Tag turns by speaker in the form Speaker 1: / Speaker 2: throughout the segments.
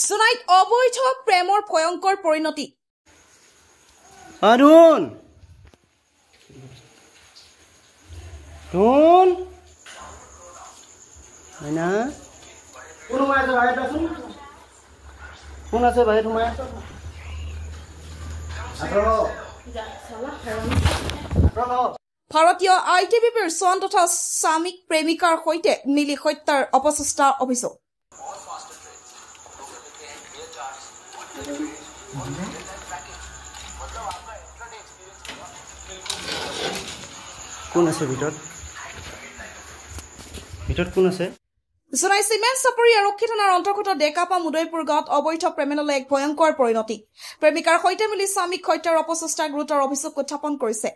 Speaker 1: জোনাইত অবৈধ প্ৰেমৰ ভয়ংকৰ পৰিণতি।
Speaker 2: অৰুণ ধুন মাইনা কোন সোমাই আছে বাহিৰত? কোন আছে বাহিৰত সোমাই?
Speaker 1: ভাৰতীয় I T B পিৰ জোৱান তথা স্বামীক প্ৰেমিকাৰ সৈতে মিলি হত্যাৰ অপচেষ্টাৰ অভিযোগ।
Speaker 2: কোন আছে ভিতৰত? ভিতৰত কোন আছে?
Speaker 1: জোনাই চিমেণ্ট চাপৰি আৰক্ষী থানাৰ অন্তৰ্গত ডেকাপাম উদয়পুৰ গাঁৱত অবৈধ প্ৰেমেললৈ এক ভয়ংকৰ পৰিণতি। প্ৰেমিকাৰ সৈতে মিলি স্বামীক হত্যাৰ অপচেষ্টাৰ গুৰুতৰ অভিযোগ উত্থাপন কৰিছে।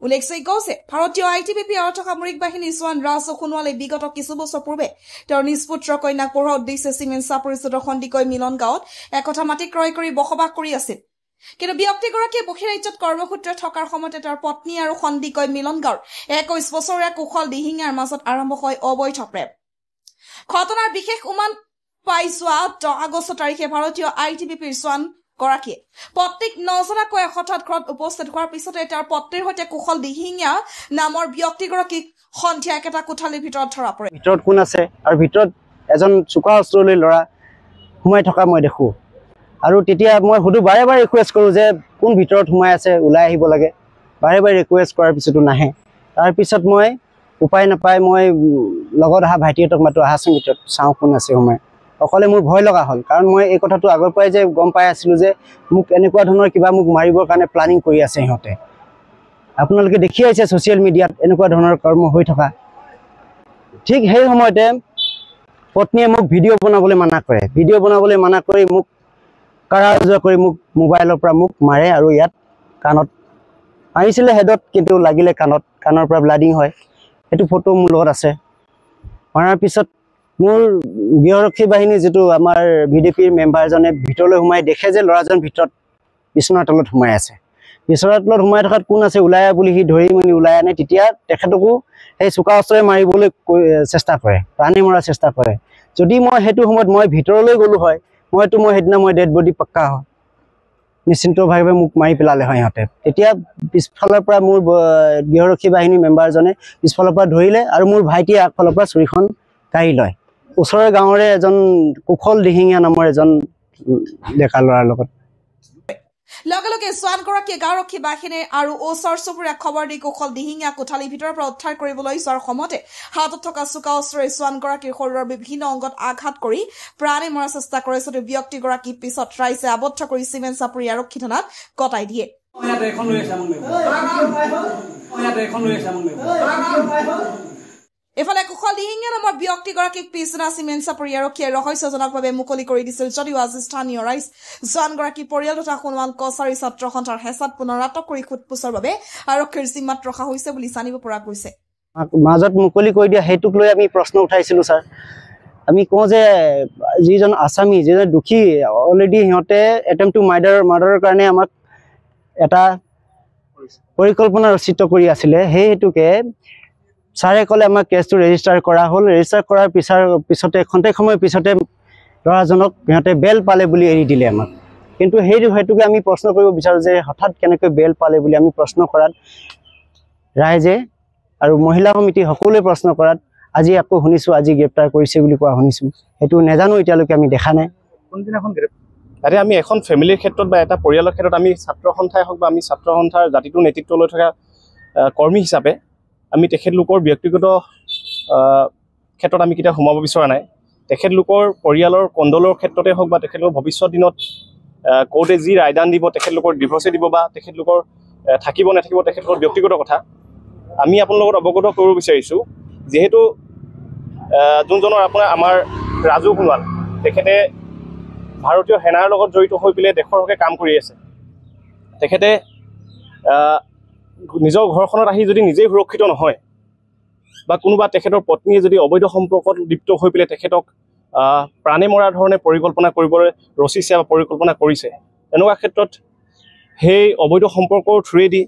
Speaker 1: উল্লেখযোগ্য যে ভাৰতীয় I T B P অৰ্ধ সামৰিক বাহিনীৰ জোৱান ৰাজু সোণোৱালে বিগত কিছু বছৰ পূৰ্বে তেওঁৰ নিজ পুত্ৰ কন্যাক পঢ়োৱাৰ উদ্দেশ্যে চিমেণ্ট চাপৰিস্থিত সন্দিকৈ মিলন গাঁৱত একঠা মাটি ক্ৰয় কৰি বসবাস কৰি আছিল। কিন্তু ব্যক্তিগৰাকীয়ে বহিৰাজ্যত কৰ্মসূত্ৰে থকাৰ সময়তে তেওঁৰ পত্নী আৰু সন্দিকৈ মিলন গাঁৱৰ 21 বছৰীয়া কুশল দিহিঙীয়াৰ মাজত আৰম্ভ হয় অবৈধ প্ৰেম। ঘটনাৰ বিশেষ উমান পাই যোৱা 10 আগষ্ট তাৰিখে ভাৰতীয় I T B পিৰ জোৱান গৰাকীয়ে পত্নীক নজনাকৈ হঠাৎ ঘৰত উপস্থিত হোৱাৰ পিছতে তেওঁৰ পত্নীৰ সৈতে কুশল দিহিঙীয়া নামৰ ব্যক্তিগৰাকীক সন্ধিয়া একেটা কোঠালিৰ ভিতৰত ধৰা পৰে।
Speaker 2: ভিতৰত কোন আছে আৰু ভিতৰত এজন চোকা অস্ত্ৰ লৈ ল'ৰা সোমাই থকা মই দেখোঁ। আৰু তেতিয়া মই সুধো, বাৰে বাৰে ৰিকুৱেষ্ট কৰোঁ যে কোন ভিতৰত সোমাই আছে, ওলাই আহিব লাগে। বাৰে বাৰে ৰিকুৱেষ্ট কৰাৰ পিছতো নাহে। তাৰপিছত মই উপায় নাপাই মই লগত অহা ভাইটিহঁতক মাতো, আহাচোন ভিতৰত চাওঁ কোন আছে সোমাই। অকলে মোৰ ভয় লগা হ'ল, কাৰণ মই এই কথাটো আগৰ পৰাই যে গম পাই আছিলোঁ যে মোক এনেকুৱা ধৰণৰ কিবা মোক মাৰিবৰ কাৰণে প্লানিং কৰি আছে সিহঁতে। আপোনালোকে দেখি আহিছে ছ'চিয়েল মিডিয়াত এনেকুৱা ধৰণৰ কৰ্ম হৈ থকা। ঠিক সেই সময়তে পত্নীয়ে মোক ভিডিঅ' বনাবলৈ মানা কৰে। ভিডিঅ' বনাবলৈ মানা কৰি মোক কাৰা যোৱা কৰি মোক মোবাইলৰ পৰা মোক মাৰে আৰু ইয়াত কাণত মাৰিছিলে, হেডত কিন্তু লাগিলে কাণত, কাণৰ পৰা ব্লাডিং হয়। সেইটো ফটো মোৰ লগত আছে। মাৰাৰ পিছত মোৰ গৃহৰক্ষী বাহিনী যিটো আমাৰ ভি ডি পিৰ মেম্বাৰজনে ভিতৰলৈ সোমাই দেখে যে ল'ৰাজন ভিতৰত বিচনাৰ তলত সোমাই আছে। বিচনাৰ তলত সোমাই থকাত কোন আছে ওলাই আহ বুলি সি ধৰি মেলি ওলাই আনে। তেতিয়া তেখেতকো সেই চোকা অস্ত্ৰৰে মাৰিবলৈ চেষ্টা কৰে, প্ৰাণী মৰাৰ চেষ্টা কৰে। যদি মই সেইটো সময়ত মই ভিতৰলৈ গ'লো হয়, মইতো মই সেইদিনা মই ডেড বডি পাক্কা হয়, নিশ্চিন্তভাৱে মোক মাৰি পেলালে হয় সিহঁতে। তেতিয়া পিছফালৰ পৰা মোৰ গৃহৰক্ষী বাহিনীৰ মেম্বাৰজনে পিছফালৰ পৰা ধৰিলে আৰু মোৰ ভাইটিয়ে আগফালৰ পৰা চুৰিখন কাঢ়ি লয়। ওচৰৰে গাঁৱৰে এজন কুশল দিহিঙীয়া নামৰ এজন ডেকা ল'ৰাৰ লগত।
Speaker 1: লগে লগে জোৱানগৰাকীয়ে গাঁওৰক্ষী বাহিনী আৰু ওচৰ চুবুৰীয়াক খবৰ দি কুশল দিহিঙীয়া কোঠালিৰ ভিতৰৰ পৰা উদ্ধাৰ কৰিবলৈ যোৱাৰ সময়তে হাতত থকা চোকা অস্ত্ৰৰে জোৱানগৰাকীৰ শৰীৰৰ বিভিন্ন অংগত আঘাত কৰি প্ৰাণে মৰাৰ চেষ্টা কৰে যদিও ব্যক্তিগৰাকীক পিছত ৰাইজে আবদ্ধ কৰি চিমেণ্ট চাপৰি আৰক্ষী থানাত গতাই দিয়ে। ইফালে কুশল দিহিঙীয়া নামৰ ব্যক্তিগৰাকীক পিছদিনা চিমেণ্ট চাপৰি আৰক্ষীয়ে ৰহস্যজনকভাৱে মুকলি কৰি দিছিল যদিও আজি স্থানীয় ৰাইজ জোৱানগৰাকীৰ পৰিয়াল তথা সোণোৱাল কছাৰী ছাত্ৰ সন্থাৰ হেঁচাত পুনৰ আটক কৰি সোধ-পোছৰ বাবে আৰক্ষীৰ জিম্মাত ৰখা হৈছে বুলি জানিব পৰা গৈছে।
Speaker 2: মাজত মুকলি কৰি দিয়া সেইটোক লৈ আমি প্ৰশ্ন উঠাইছিলোঁ ছাৰ। আমি কওঁ যে যিজন আছামী, যিজন দোষী, অলৰেডি সিহঁতে এটেম্প টু মাৰ্ডাৰৰ কাৰণে আমাক এটা পৰিকল্পনা ৰচিত কৰি আছিলে। সেই হেতুকে ছাৰে ক'লে আমাক কেছটো ৰেজিষ্টাৰ কৰা হ'ল। ৰেজিষ্টাৰ কৰাৰ পিছতে খন্তেক সময়ৰ পিছতে ল'ৰাজনক সিহঁতে বেল পালে বুলি এৰি দিলে আমাক। কিন্তু সেই হেতুকে আমি প্ৰশ্ন কৰিব বিচাৰোঁ যে হঠাৎ কেনেকৈ বেল পালে বুলি আমি প্ৰশ্ন কৰাত ৰাইজে আৰু মহিলা সমিতি সকলোৱে প্ৰশ্ন কৰাত আজি আকৌ শুনিছোঁ আজি গ্ৰেপ্তাৰ কৰিছে বুলি কোৱা শুনিছোঁ। সেইটো নাজানো, এতিয়ালৈকে আমি দেখা নাই।
Speaker 3: কোনদিনাখন তাতে আমি এখন ফেমিলিৰ ক্ষেত্ৰত বা এটা পৰিয়ালৰ ক্ষেত্ৰত আমি ছাত্ৰ সন্থাই হওক বা আমি ছাত্ৰ সন্থাৰ জাতিটোৰ নেতৃত্ব লৈ থকা কৰ্মী হিচাপে আমি তেখেতলোকৰ ব্যক্তিগত ক্ষেত্ৰত আমি কেতিয়াও সোমাব বিচৰা নাই। তেখেতলোকৰ পৰিয়ালৰ কণ্ডলৰ ক্ষেত্ৰতে হওক বা তেখেতলোকৰ ভৱিষ্যত দিনত কোৰ্টে যি ৰায়দান দিব, তেখেতলোকৰ ডিভৰ্চে দিব বা তেখেতলোকৰ থাকিব নাথাকিব তেখেতলোকৰ ব্যক্তিগত কথা। আমি আপোনালোকৰ অৱগত কৰিব বিচাৰিছোঁ, যিহেতু যোনজনৰ আপোনাৰ আমাৰ ৰাজু সোণোৱাল, তেখেতে ভাৰতীয় সেনাৰ লগত জড়িত হৈ পেলাই দেশৰ হকে কাম কৰি আছে। তেখেতে নিজৰ ঘৰখনত আহি যদি নিজেই সুৰক্ষিত নহয় বা কোনোবা তেখেতৰ পত্নীয়ে যদি অবৈধ সম্পৰ্কত লিপ্ত হৈ পেলাই তেখেতক প্ৰাণে মৰাৰ ধৰণে পৰিকল্পনা কৰিবলৈ ৰচিছে বা পৰিকল্পনা কৰিছে, এনেকুৱা ক্ষেত্ৰত সেই অবৈধ সম্পৰ্কৰ থ্ৰুৱেদি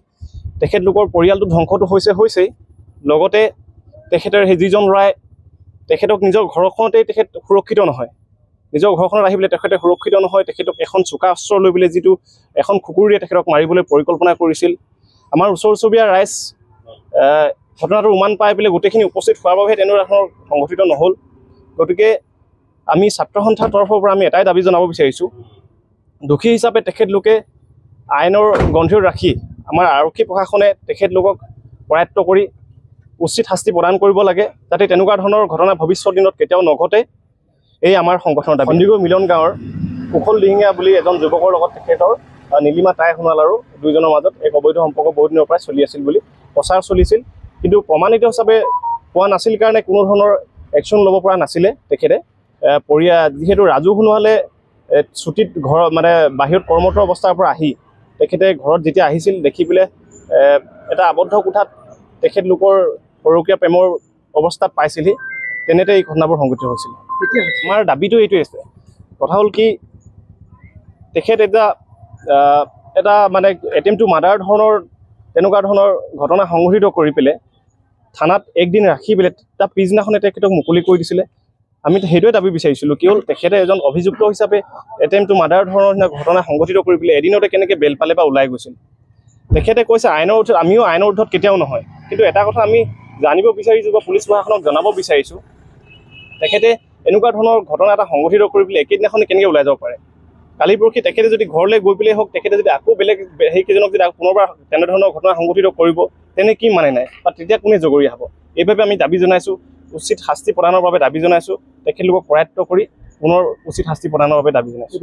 Speaker 3: তেখেতলোকৰ পৰিয়ালটো ধ্বংসটো হৈছেই, লগতে তেখেতৰ সেই যিজন ল'ৰাই তেখেতক নিজৰ ঘৰখনতেই তেখেত সুৰক্ষিত নহয়, নিজৰ ঘৰখনত আহি পেলাই তেখেতে সুৰক্ষিত নহয়, তেখেতক এখন চোকা অস্ত্ৰ লৈ পেলাই যিটো এখন কুকুৰীয়ে তেখেতক মাৰিবলৈ পৰিকল্পনা কৰিছিল। আমাৰ ওচৰ চুবুৰীয়া ৰাইজ ঘটনাটোৰ উমান পাই পেলাই গোটেইখিনি উপস্থিত হোৱাৰ বাবে তেনেকুৱা ধৰণৰ সংঘটিত নহ'ল। গতিকে আমি ছাত্ৰ সন্থাৰ তৰফৰ পৰা আমি এটাই দাবী জনাব বিচাৰিছোঁ, দোষী হিচাপে তেখেতলোকে আইনৰ গণ্ডিত ৰাখি আমাৰ আৰক্ষী প্ৰশাসনে তেখেতলোকক কৰায়ত্ব কৰি উচিত শাস্তি প্ৰদান কৰিব লাগে, যাতে তেনেকুৱা ধৰণৰ ঘটনা ভৱিষ্যত দিনত কেতিয়াও নঘটে। এই আমাৰ সংগঠনৰ দাবী। সন্দিকৈ মিলন গাঁৱৰ কুশল দিহিঙীয়া বুলি এজন যুৱকৰ লগত তেখেতৰ নীলিমা তাই সোণোৱাল আৰু দুইজনৰ মাজত এক অবৈধ সম্পৰ্ক বহুত দিনৰ পৰাই চলি আছিল বুলি প্ৰচাৰ চলিছিল, কিন্তু প্ৰমাণিত হিচাপে পোৱা নাছিল কাৰণে কোনো ধৰণৰ একশ্যন ল'ব পৰা নাছিলে তেখেতে। যিহেতু ৰাজু সোণোৱালে ছুটীত ঘৰ মানে বাহিৰত কৰ্মৰত অৱস্থাৰ পৰা আহি তেখেতে ঘৰত যেতিয়া আহিছিল দেখি পেলাই এটা আবদ্ধ কোঠাত তেখেতলোকৰ পৰকীয়া প্ৰেমৰ অৱস্থাত পাইছিলহি, তেনেতে এই ঘটনাবোৰ সংঘটিত হৈছিল। আমাৰ দাবীটো এইটোৱে আছে। কথা হ'ল কি, তেখেত এটা এটা মানে এটেম্প টু মাৰ্ডাৰ ধৰণৰ তেনেকুৱা ধৰণৰ ঘটনা সংঘটিত কৰি পেলাই থানাত একদিন ৰাখি পেলাই তাৰ পিছদিনাখনে তেখেতক মুকলি কৰি দিছিলে। আমি সেইটোৱে দাবী বিচাৰিছিলোঁ। কি হ'ল, তেখেতে এজন অভিযুক্ত হিচাপে এটেম্প টু মাৰ্ডাৰ ধৰণৰ ঘটনা সংঘটিত কৰি পেলাই এদিনতে কেনেকৈ বেল পালে বা ওলাই গৈছিল। তেখেতে কৈছে আইনৰ ঊৰ্ধত, আমিও আইনৰ ঊৰ্ধত কেতিয়াও নহয়, কিন্তু এটা কথা আমি জানিব বিচাৰিছোঁ বা পুলিচ প্ৰশাসনক জনাব বিচাৰিছোঁ, তেখেতে এনেকুৱা ধৰণৰ ঘটনা এটা সংঘটিত কৰি পেলাই একেদিনাখনে কেনেকৈ ওলাই যাব পাৰে। কালি পৰহি তেখেতে যদি ঘৰলৈ গৈ পেলাই হওক, তেখেতে যদি আকৌ বেলেগ সেইকেইজনক যদি পুনৰবাৰ তেনেধৰণৰ ঘটনা সংঘটিত কৰিব, তেনে কি মানে নাই বা তেতিয়া কোনে জগৰীয়া হ'ব। এইবাবে আমি দাবী জনাইছোঁ, উচিত শাস্তি প্ৰদানৰ বাবে দাবী জনাইছোঁ, তেখেতলোকক কৰায়ত্ব কৰি পুনৰ উচিত শাস্তি প্ৰদানৰ বাবে দাবী জনাইছোঁ।